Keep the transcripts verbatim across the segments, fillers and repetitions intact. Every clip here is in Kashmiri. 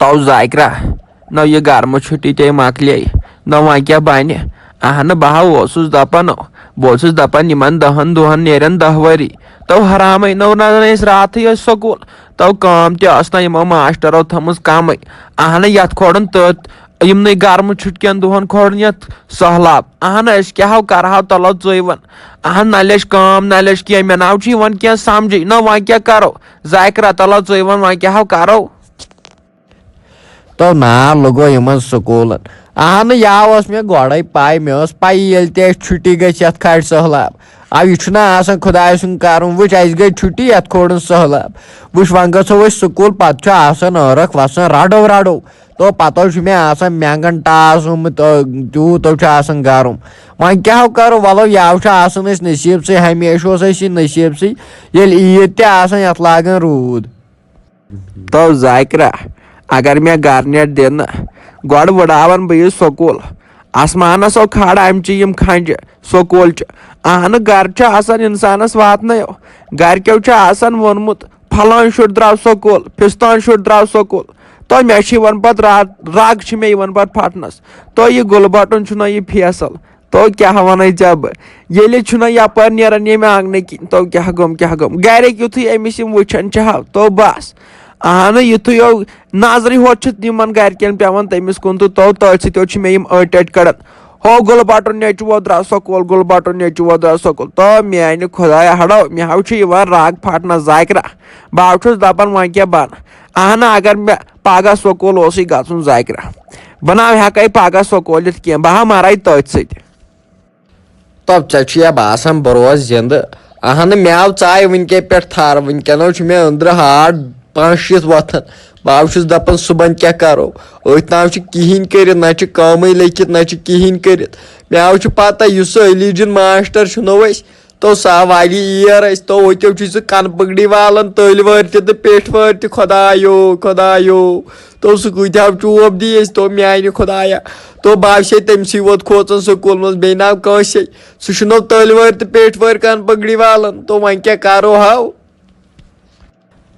او ذاکرہ، نو یہِ گرمہٕ چھُٹی تے مۄکلے۔ نو وۄنۍ کیٛاہ بنہِ؟ اہنہٕ، بہٕ ہا اوسُس دپان، بہٕ اوسُس دپان یِمن دہن دۄہن نیرن دہ ؤری۔ تو حرامے، نو نہ ٲسۍ راتھٕے ٲسۍ سکوٗل۔ تو کٲم تہِ ٲس نہ یِمو ماسٹرو تھٲمٕژ کمٕے۔ اہنہٕ، یتھ کھولُن تہٕ یِمنٕے گرمہٕ چھُٹکٮ۪ن دۄہن کھولُن یتھ سہلاب۔ اہنہٕ، أسۍ کیٛاہ ہو کرہو تلو ژٕے ون۔ اہن، نہ لیچھ کٲم، نہ لیچھ کینٛہہ، مےٚ نہ چھُ یِوان کینٛہہ سمجھے۔ نہ وۄنۍ کیٛاہ کرو؟ ذاکرہ، تلو ژٕے ون، وۄنۍ کیٛاہ ہو کرو؟ تو نار لوٚگو یِمن سکوٗلن۔ اہنہٕ، یا اوس مےٚ گۄڈَے پَے، مےٚ ٲس پَیی ییٚلہِ تہِ اَسہِ چھُٹی گژھِ یَتھ کھاڑِ سہلاب۔ اَو یہِ چھُنہ آسان خۄداے سُنٛد کَرُن، وٕچھ اَسہِ گٔے چھُٹی، یَتھ کھولُن سہلاب۔ وٕچھ، وۄنۍ گژھو أسۍ سکوٗل، پَتہٕ چھُ آسان ٲرَکھ وَسان رَڑو رَڑو۔ تو پَتہٕ چھُ مےٚ آسان مٮ۪نٛگَن ٹاس آمُت، تہٕ تیوٗت چھُ آسان گَرُم۔ وۄنۍ کیٛاہ ہو کَرو، وَلو یَو چھُ آسان أسۍ نصیٖبسٕے، ہمیشہِ اوس اَسہِ یہِ نصیٖبسٕے۔ ییٚلہِ عیٖد تہِ آسان، یَتھ لاگان روٗد۔ تو ذاکرہ، اگر مےٚ گرٕ نیٹ دِنہٕ، گۄڈٕ وٕڑاوَن بہٕ یہِ سکوٗل۔ آسمانَس ہو کھالہٕ اَمچہِ یِم کھنٛجہِ سکوٗلچہِ۔ اہنہٕ، گرٕ چھُ آسان اِنسانَس واتنَے۔ گرِکیو چھُ آسان ووٚنمُت، "فلٲنۍ شُر درٛاو سکوٗل، فِستٲنۍ شُر درٛاو سکوٗل۔" تو مےٚ چھِ یِوان پَتہٕ را-، رَگ چھِ مےٚ یِوان پَتہٕ پھَٹنَس۔ تو یہِ گُلہٕ بَٹُن چھُنہ یہِ فیصل۔ تو کیٛاہ وَنَے ژےٚ بہٕ؟ ییٚلہِ چھُنہ یَپٲرۍ نیران ییٚمہِ آنٛگنہٕ کِنۍ، تو کیٛاہ گوٚم، کیٛاہ گوٚم؟ گَرِکۍ یُتھُے أمِس یِم وٕچھان چھِ، ہا، تو بَس۔ اَہنہٕ، یُتھُے یو نظرِ ہوت چھِ یِمَن گَرِکٮ۪ن پٮ۪وان تٔمِس کُن، تہٕ تو تٔتھۍ سۭتۍ یوت چھِ مےٚ یِم أٹۍ أٹۍ کَڑان۔ ہو، گُلہٕ بَٹُن نیٚچوٗ ووت درٛاو سکوٗل، گُلہٕ بَٹُن نیٚچوٗ ووت درٛاو سکوٗل۔ تو میٛانہِ خۄدایا ہَڑو، مےٚ ہا چھُ یِوان رَگ پھَٹنَس ذاکرہ۔ بہٕ ہا چھُس دَپان، وۄنۍ کیٛاہ بَنہٕ؟ اَہنہٕ، اگر مےٚ پَگاہ سکوٗل اوسُے گژھُن ذاکرہ، بہٕ نہ ہٮ۪کَے پَگاہ سکوٗل یِتھ کینٛہہ، بہٕ ہا مَرَے تٔتھۍ سۭتۍ۔ تو ژےٚ چھُیا باسان بہٕ روزٕ زِندٕ؟ اہنہٕ، مےٚ آو ژاے وٕنکے پٮ۪ٹھ تھر، وٕنکٮ۪نو چھُ مےٚ أنٛدرٕ ہارٹ پانٛژھ شیٖتھ وۄتھان۔ بہٕ ہا چھُس دَپان صُبحن کیٛاہ کَرو؟ أتھۍ نہ چھُ کِہیٖنۍ کٔرِتھ، نہ چھُ کٲمٕے لیٚکھِتھ، نہ چھُ کِہیٖنۍ کٔرِتھ۔ مےٚ آو چھُ پَتہ، یُس سُہ علی جِن ماسٹر چھُنو أسۍ، تو سُہ آو والی ییر اَسہِ، تو أتیو چھُے سُہ کَنہٕ پٔکڑی والان، تٔلۍ وٲرۍ تہِ تہٕ پیٚٹھۍ وٲرۍ تہِ، خۄدایو، خۄدایو۔ تو سُہ کۭتیٛاہ چوب دی اَسہِ، تو میٛانہِ خۄدایا۔ تو بہٕ آسے تٔمسٕے ووت کھوژان سکوٗل منٛز، بیٚیہِ نہ کٲنٛسے۔ سُہ چھُنو تٔلۍ وٲرۍ تہٕ پیٚٹھۍ وٲرۍ کَنہٕ پٔکڑی والان، تو وۄنۍ کیٛاہ کَرو ہاو؟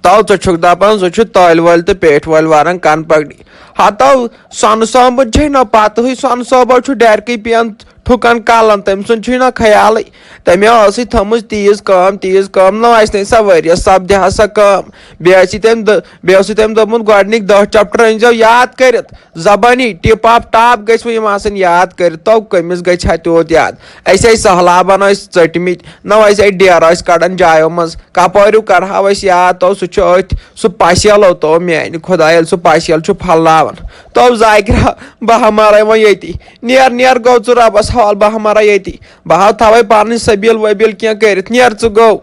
تو ژٕ چھُکھ دَپان سُہ چھُ تٔلۍ وٲلۍ تہٕ پیٚٹھۍ وٲلۍ وَران کَنہٕ پٔکڑی۔ ہتو سۄنہٕ صٲبُن چھے نہ پَتہٕے، سۄنہٕ صٲبو چھُ ڈیرکٕے پٮ۪ن ٹھُکَن کَلَن، تٔمۍ سُنٛد چھُے نہ خیالٕے۔ تٔمۍ ٲسٕے تھٲمٕژ تیٖژ کٲم، تیٖژ کٲم، نہ آسہِ نَے سۄ ؤریَس سَپدِ ہا سۄ کٲم۔ بیٚیہِ آسہِ تٔمۍ دٔ-، بیٚیہِ اوسُے تٔمۍ دوٚپمُت، گۄڈٕنِکۍ دَہ چیپٹر أنۍزیو یاد کٔرِتھ، زبٲنی ٹِپ آف ٹاپ گٔژھۍ وۄنۍ یِم آسٕنۍ یاد کٔرِتھ۔ تو کٔمِس گژھِ ہا تیوٗت یاد؟ أسۍ ٲسۍ سہلابن ٲسۍ ژٔٹمٕتۍ، نہ ٲسۍ أسۍ ڈیرٕ ٲسۍ کڑان جایو منٛز۔ کپٲرِو کرہاو أسۍ یاد؟ تو سُہ چھُ أتھۍ، سُہ پسیلو تو میانہِ خۄدایہِ، ییٚلہِ سُہ پسیل چھُ پھۄلاوان۔ تو ذاکرہ، بہٕ ہا مرے وۄنۍ ییٚتی۔ نیر، نیر، گوٚو ژٕ رۄبس حوالہٕ، بہٕ ہا مرے ییٚتی۔ بہٕ ہا تھاوے پنٕنۍ سبیل وبیل کینٛہہ کٔرِتھ۔ نیر ژٕ، گوٚو۔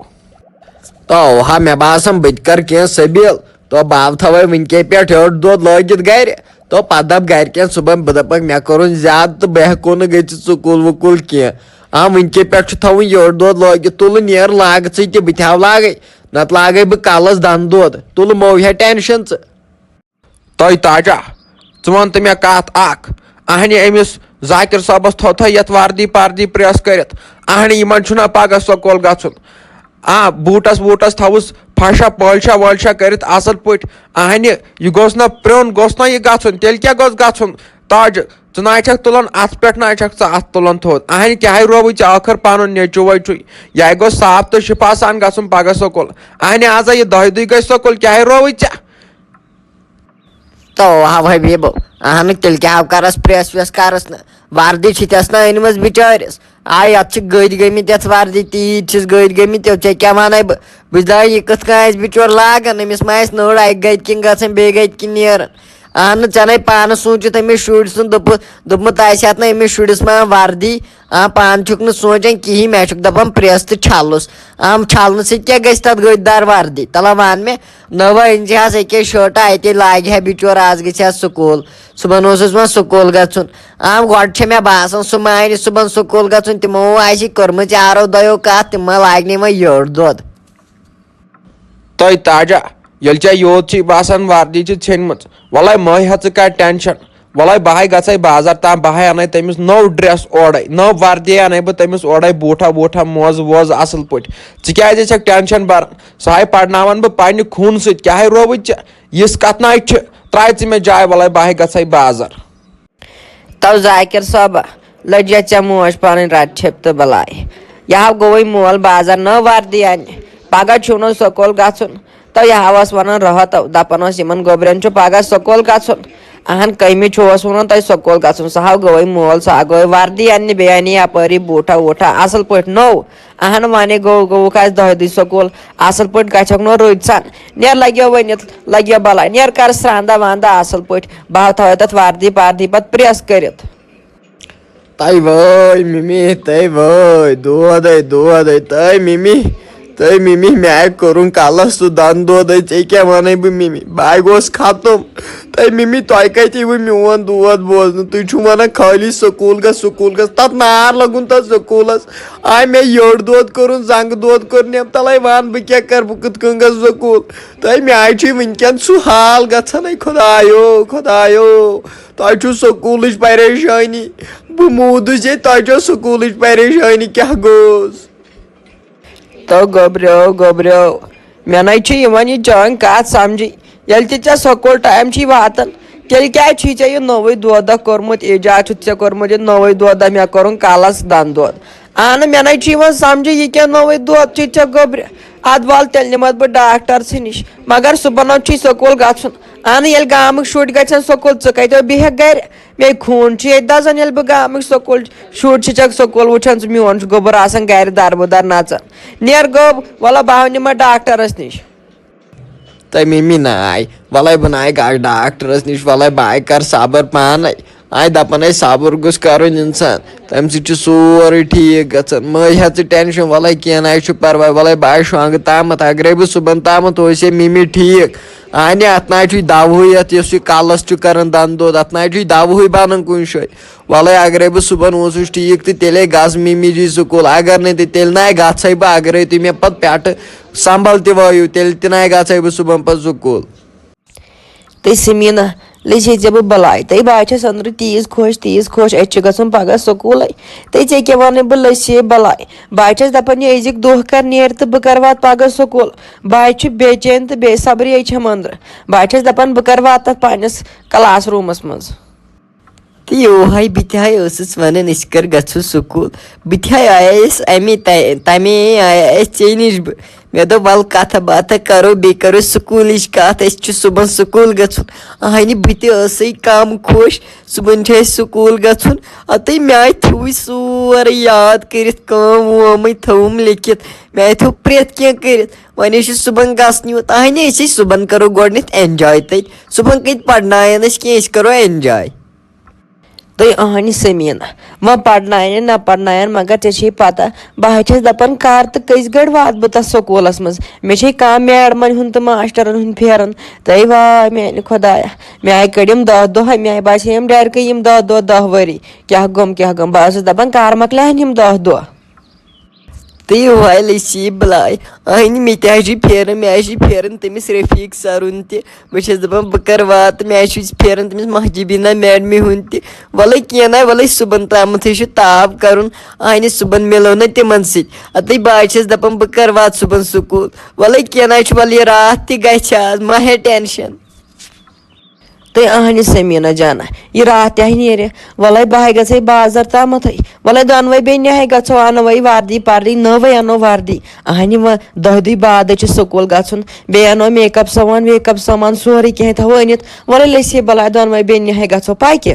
تو ہا مےٚ باسان بہٕ تہِ کَرٕ کینٛہہ سبیٖل۔ تو بہٕ ہا تھاوَے وٕنکے پٮ۪ٹھ ہیوٚٹ دۄد لٲگِتھ گَرِ۔ تو پَتہٕ دَپ گَرِکٮ۪ن صُبحن، بہٕ دَپَکھ مےٚ کوٚرُن زیادٕ تہٕ بہٕ ہٮ۪کو نہٕ گٔژھِتھ سکوٗل وکوٗل کینٛہہ۔ آ، وٕنکے پٮ۪ٹھ چھُ تھاوُن یٔڑ دۄد لٲگِتھ۔ تُلہٕ نیر لاگہٕ ژٕے تہِ، بہٕ تہِ ہاو لاگَے۔ نَتہٕ لاگَے بہٕ کَلَس دَنٛد دۄد۔ تُلہٕ مو ہےٚ ٹٮ۪نشَن ژٕ۔ تۄہہِ تاجا، ژٕ وَن تہٕ مےٚ کَتھ اَکھ۔ اَہنہِ أمِس ذاکر صٲبَس تھوٚو تھوٚو یَتھ وردی پردی پرٛٮ۪س کٔرِتھ۔ اَہنہِ یِمَن چھُنہ پَگاہ سکوٗل گژھُن۔ آ، بوٗٹَس ووٗٹَس تھاوُس پھَشا پٲلشا وٲلشا کٔرِتھ اَصٕل پٲٹھۍ۔ اَہنہِ، یہِ گوٚژھ نہ پرٛون، گوٚژھ نہ یہِ گژھُن۔ تیٚلہِ کیٛاہ گوٚژھ گژھُن؟ تاجہٕ، ژٕ نہ چھَکھ تُلان اَتھ پٮ۪ٹھ، نہ چھَکھ ژٕ اَتھ تُلان تھوٚد۔ اَہنہِ، کیٛاہے رووُے ژےٚ ٲخٕر پَنُن نیٚچوٗ وَچوٗے؟ یہِ ہا گوٚژھ صاف تہٕ شِفا سان گژھُن پَگاہ سکوٗل۔ اَہنہِ، آز ہا یہِ دۄہہِ دۄہہِ گژھِ سکوٗل، کیٛاہے رووُے ژےٚ؟ تو ہاو حبیبو، اہنُک تیٚلہِ کیٛاہ ہاو کرس پریس ویس کرس نہٕ؟ وردی چھِ تس نہ أنمٕژ بِچٲرِس۔ آ، یتھ چھِ گٔدۍ گٔمٕتۍ، یتھ وردی تیٖتۍ چھِس گٔدۍ گٔمٕتۍ، تیٚلہِ ژےٚ کیٛاہ ونے بہٕ؟ بہٕ چھُس دپان، یہِ کِتھ کٔنۍ آسہِ بِچور لاگان؟ أمِس ما آسہِ نٔر اکہِ گتہِ کِنۍ گژھان، بیٚیہِ گتہِ کِنۍ نیران؟ اہن، ژےٚ نے پانس سوٗنٛچِتھ أمِس شُرۍ سُنٛد، دوٚپُ-، دوٚپمُت آسہِ ہا نہٕ أمِس شُرِس ما وردی۔ آ، پانہٕ چھُکھ نہٕ سونٛچان کِہیٖنۍ، مےٚ چھُکھ دپان پریس تہٕ چھلُس۔ آم، چھلنہٕ سۭتۍ کیٛاہ گژھِ تتھ گٔدۍ دار وردی؟ تلا وَن مےٚ۔ نٔو أنۍ زِ ہس أکے شٲٹہ، اتے لاگہِ ہا بِچور، آز گژھِ ہا سکوٗل۔ صُبحن اوسُس وۄنۍ سکوٗل گژھُن۔ آم، گۄڈٕ چھےٚ مےٚ باسان، سُہ مانہِ صُبحن سکوٗل گژھُن، تِمو آسہِ کٔرمٕژ یارو دۄیو کتھ، تِم ما لاگنہِ وۄنۍ یٔڑ دۄد۔ تۄہہِ تاجا، ییٚلہِ ژےٚ یوٗت چھُے باسان وردی چھِ ژھیٚنمٕژ، وَلَے مہٕ ہےٚ ژٕ کانٛہہ ٹٮ۪نشن۔ وَلَے بہٕ ہاے گژھَے بازر تام، بہٕ ہاے اَنَے تٔمِس نٔو ڈرٛٮ۪س اورَے، نٔو وردی اَنَے بہٕ تٔمِس اورَے، بوٗٹھا ووٗٹھا، موزٕ ووزٕ اَصٕل پٲٹھۍ۔ ژٕ کیٛازِ چھَکھ ٹٮ۪نشن بَران؟ سُہ ہاے پَرناوَن بہٕ پنٛنہِ خوٗنہٕ سۭتۍ، کیٛاہ ہے رووُے ژےٚ؟ یِژھ کَتھ نہ چھِ، ترٛاے ژٕ مےٚ جاے، وَلَے بہٕ ہَے گژھَے بازر۔ تو ذاکر صٲبہ، لٔج یا ژےٚ موج پنٕنۍ رٹہِ چھِپ تہٕ بلاے۔ یہِ ہا گوٚوٕے مول بازر نٔو وردی انہِ۔ پگاہ چھُنہٕ سکوٗل گژھُن۔ تو یہِ ہا اوس ونان رٲتھ، دپان اوس یِمن گوٚبرٮ۪ن چھُ پگاہ سکوٗل گژھُن۔ اہن کٔمِس چھُ اوس ونان تۄہہِ سکوٗل گژھُن؟ سُہ ہا گوٚوٕے مول، سُہ ہا گوٚوٕے وردی اننہِ، بیٚیہِ انہِ یپٲری بوٗٹھا ووٗٹھا اصل پٲٹھۍ نوٚو۔ اہن ونے گوٚو، گوٚوُکھ آز دۄہہِ دُے سکوٗل۔ اصل پٲٹھۍ گژھکھ نہٕ رُت سان۔ نیر لگیو ؤنِتھ، لگیو بلاے۔ نیر کر سرٛانٛدہ وانٛدہ اصل پٲٹھۍ۔ بہٕ ہا تھاوے تتھ وردی پردی پتہٕ پریس کٔرِتھ۔ تَے وٲے مِمی، تَے وٲے، دودَے، دودَے، تَے مِمی، تَے مِمی، مےٚ آے کوٚرُن کَلَس تہٕ دَنٛد دودَے، ژےٚ کیٛاہ وَنَے بہٕ مِمی؟ بہٕ آے گوس ختم۔ تَے مِمی، تۄہہِ کَتہِ یِیوٕ میون دود بوزنہٕ؟ تُہۍ چھِو وَنان خٲلی سکوٗل گژھ، سکوٗل گژھ، تَتھ نار لَگُن تَتھ سکوٗلَس۔ آے مےٚ یٔڈ دود کوٚرُن، زنٛگہٕ دود کوٚرُن، اَمہِ تَلَے وَن بہٕ کیٛاہ کَرٕ، بہٕ کِتھ کٔنۍ گژھٕ سکوٗل؟ تَے مےٚ آے چھُے وٕنۍکٮ۪ن سُہ حال گژھان، اے خۄدایو، خۄدایو۔ تۄہہِ چھُو سکوٗلٕچ پریشٲنی۔ بہٕ موٗدُس ییٚتہِ، تۄہہِ چھو سکوٗلٕچ پریشٲنی کیٛاہ گوٚوس؟ تو گوٚبریو، گوٚبریو، مےٚ نَے چھِ یِوان یہِ چٲنۍ کَتھ سَمجھی۔ ییٚلہِ تہِ ژےٚ سکوٗل ٹایم چھی واتان، تیٚلہِ کیٛازِ چھی ژےٚ یہِ نوٚوُے دودہ کوٚرمُت، ایجاد چھُتھ ژےٚ کوٚرمُت یہِ نوٚوُے دودہ؟ مےٚ کوٚرُن کَلَس دَنٛد دود۔ اہنہٕ، مےٚ نَے چھُ یِوان سَمجھے، یہِ کیٛاہ نوٚوُے دود چھُے ژےٚ گوٚبرِ؟ اَدٕ وَل، تیٚلہِ نِمَتھ بہٕ ڈاکٹرسٕے نِش۔ مگر صُبحن حظ چھُے سکوٗل گژھُن۔ اہنہٕ، ییٚلہِ گامٕکۍ شُرۍ گژھن سکوٗل، ژٕ کَتہِ بیٚہکھ گَرِ؟ مے خوٗن چھُ ییٚتہِ دَزان، ییٚلہِ بہٕ گامٕکۍ سکوٗل شُرۍ چھِ ژےٚ سکوٗل وٕچھان، ژٕ میون چھُ گوٚبُر آسان گَرِ دَربٕدَر نَژان۔ نیر گوٚب، وَلہٕ بہٕ ہاو نِمَتھ ڈاکٹرَس نِش۔ تہٕ مِمی ناے، وَلَے بہٕ ناے گژھٕ ڈاکٹرَس نِش، وَلَے بہٕ آے کَرٕ صبر پانَے۔ آے دَپان ٲسۍ صبر گوٚژھ کَرُن اِنسان، تَمہِ سۭتۍ چھُ سورُے ٹھیٖک گژھان۔ مہ ہےٚ ژٕ ٹٮ۪نشَن، وَلَے کینٛہہ نہ چھُ پَرواے، وَلَے بہٕ آے شۄنٛگہٕ تامَتھ، اگرَے بہٕ صُبحن تامَتھ اوسے مِمی ٹھیٖک۔ اَہنہِ، اَتھ نہ چھُے دَوہٕے، اَتھ یُس یہِ کَلَس چھُ کَران دَنٛد دود، اَتھ نہ چھُے دَوہٕے بَنان کُنہِ جایہِ۔ وَلَے اگرَے بہٕ صُبحن اوسُس ٹھیٖک تہٕ تیٚلے گژھٕ مِمی جی سکوٗل، اگر نہٕ تہِ تیٚلہِ نہ گژھَے بہٕ، اگرَے تُہۍ مےٚ پَتہٕ پٮ۪ٹھٕ سنبھل تہِ وٲیِو، تیٚلہِ تہِ نہ گژھَے بہٕ صُبحن پَتہٕ سکوٗل۔ تہٕ سمیٖنہ، لٔج ہے ژےٚ بہٕ بَلاے۔ تہٕ بہٕ حظ چھَس أنٛدرٕ تیٖژ خۄش، تیٖژ خۄش، أسۍ چھِ گژھُن پَگاہ سکوٗلَے۔ تہٕ ژےٚ کیٛاہ وَنَے بہٕ، لٔج ہے بَلاے۔ بہٕ حظ چھَس دَپان، یہِ أزیُک دۄہ کَر نیر تہٕ بہٕ کَرٕ واتہٕ پَگاہ سکوٗل۔ بہٕ حظ چھُ بے چین تہٕ بے صبری چھَم أنٛدرٕ۔ بہٕ حظ چھَس دَپان، بہٕ کَرٕ واتہٕ تَتھ پنٛنِس کلاس روٗمَس منٛز۔ تہٕ یوہے بہٕ تہِ ہاے ٲسٕس وَنان، أسۍ کر گژھو سکوٗل۔ بہٕ تہِ ہاے آیس اَمے تَ-، تَمے آیس ژےٚ نِش بہٕ۔ مےٚ دوٚپ، وَلہٕ کَتھا باتھا کَرو، بیٚیہِ کَرو سکوٗلٕچ کَتھ، اَسہِ چھُ صُبحن سکوٗل گژھُن۔ اَہنہِ، بہٕ تہِ ٲسٕے کَم خۄش، صُبحن چھُ اَسہِ سکوٗل گژھُن۔ اَتَے مےٚ آے تھوٚوُے سورُے یاد کٔرِتھ، کٲم وٲمٕے تھٲوٕم لیکھِتھ، مےٚ آے تھوٚو پرٛٮ۪تھ کینٛہہ کٔرِتھ۔ وۄنۍ حظ چھُ صُبحن گژھنٕے یوت۔ اَہنہِ، أسۍ ہے صُبحن کَرو گۄڈٕنٮ۪تھ enjoy تَتہِ۔ صُبحن کَتہِ پَرناون أسۍ کینٛہہ، أسۍ کَرو enjoy۔ تہٕ اہنہِ سمیٖنہ، وۄنۍ پرناین نہ پرناین، مگر ژےٚ چھے پتہ، بہٕ حظ چھَس دپان، کر تہٕ کٔژِ گٲڑۍ واتہٕ بہٕ تتھ سکوٗلس منٛز؟ مےٚ چھے کانٛہہ میڈمن ہُنٛد تہٕ ماشٹرن ہُنٛد پھیران۔ تہٕ واے میانہِ خۄدایا، مےٚ آیہِ کٔڑۍ یِم دہ دۄہ، مےٚ آیہِ باسے یِم ڈرکے یِم دہ دۄہ، دہ ؤری۔ کیٛاہ گوٚم، کیٛاہ گوٚم؟ بہٕ ٲسٕس دپان، کر مۄکلہِ ہن یِم دہ دۄہ۔ تہٕ یہِ وایلہِ چھِ یہِ بلاے۔ اہنہِ، مےٚ تہِ حظ چھِ پھیران، مےٚ حظ چھِ پھیران تٔمِس رفیٖق سرُن تہِ۔ بہٕ چھَس دَپان، بہٕ کَرٕ واتہٕ، مےٚ حظ چھُ پھیران تٔمِس مہجبیٖنہ میڈمہِ ہُنٛد تہِ۔ وَلَے کینٛہہ نہ، وَلَے صُبحن تامَتھٕے چھُ تاپھ کَرُن۔ اہنہِ، صُبحن مِلو نہ تِمَن سۭتۍ۔ اَتَے بہٕ حظ چھَس دَپان، بہٕ کَرٕ واتہٕ صُبحن سکوٗل۔ وَلَے کینٛہہ نہ چھُ، وَلہٕ یہِ راتھ تہِ گژھِ آز، مہ ہےٚ ٹٮ۪نشَن۔ تہٕ اہنہِ سمیٖنہ جانہ، یہِ راتھ تہِ ہاے نیرِ۔ وَلَے بہٕ ہاے گژھَے بازر تامَتھٕے۔ وَلَے دۄنوَے بیٚنہِ ہاے گژھو، اَنو وَے وردی پردی، نٔوٕے اَنو وردی۔ اہنہِ وۄنۍ دَہ دۄہہِ بعدٕے چھُ سکوٗل گژھُن۔ بیٚیہِ اَنو make up سامان، ویک اپ سامان، سورُے کینٛہہ تھاوو أنِتھ۔ وَلَے لٔسۍ ہے بَلاے، دۄنوَے بیٚنہِ ہاے گژھو پَکہِ۔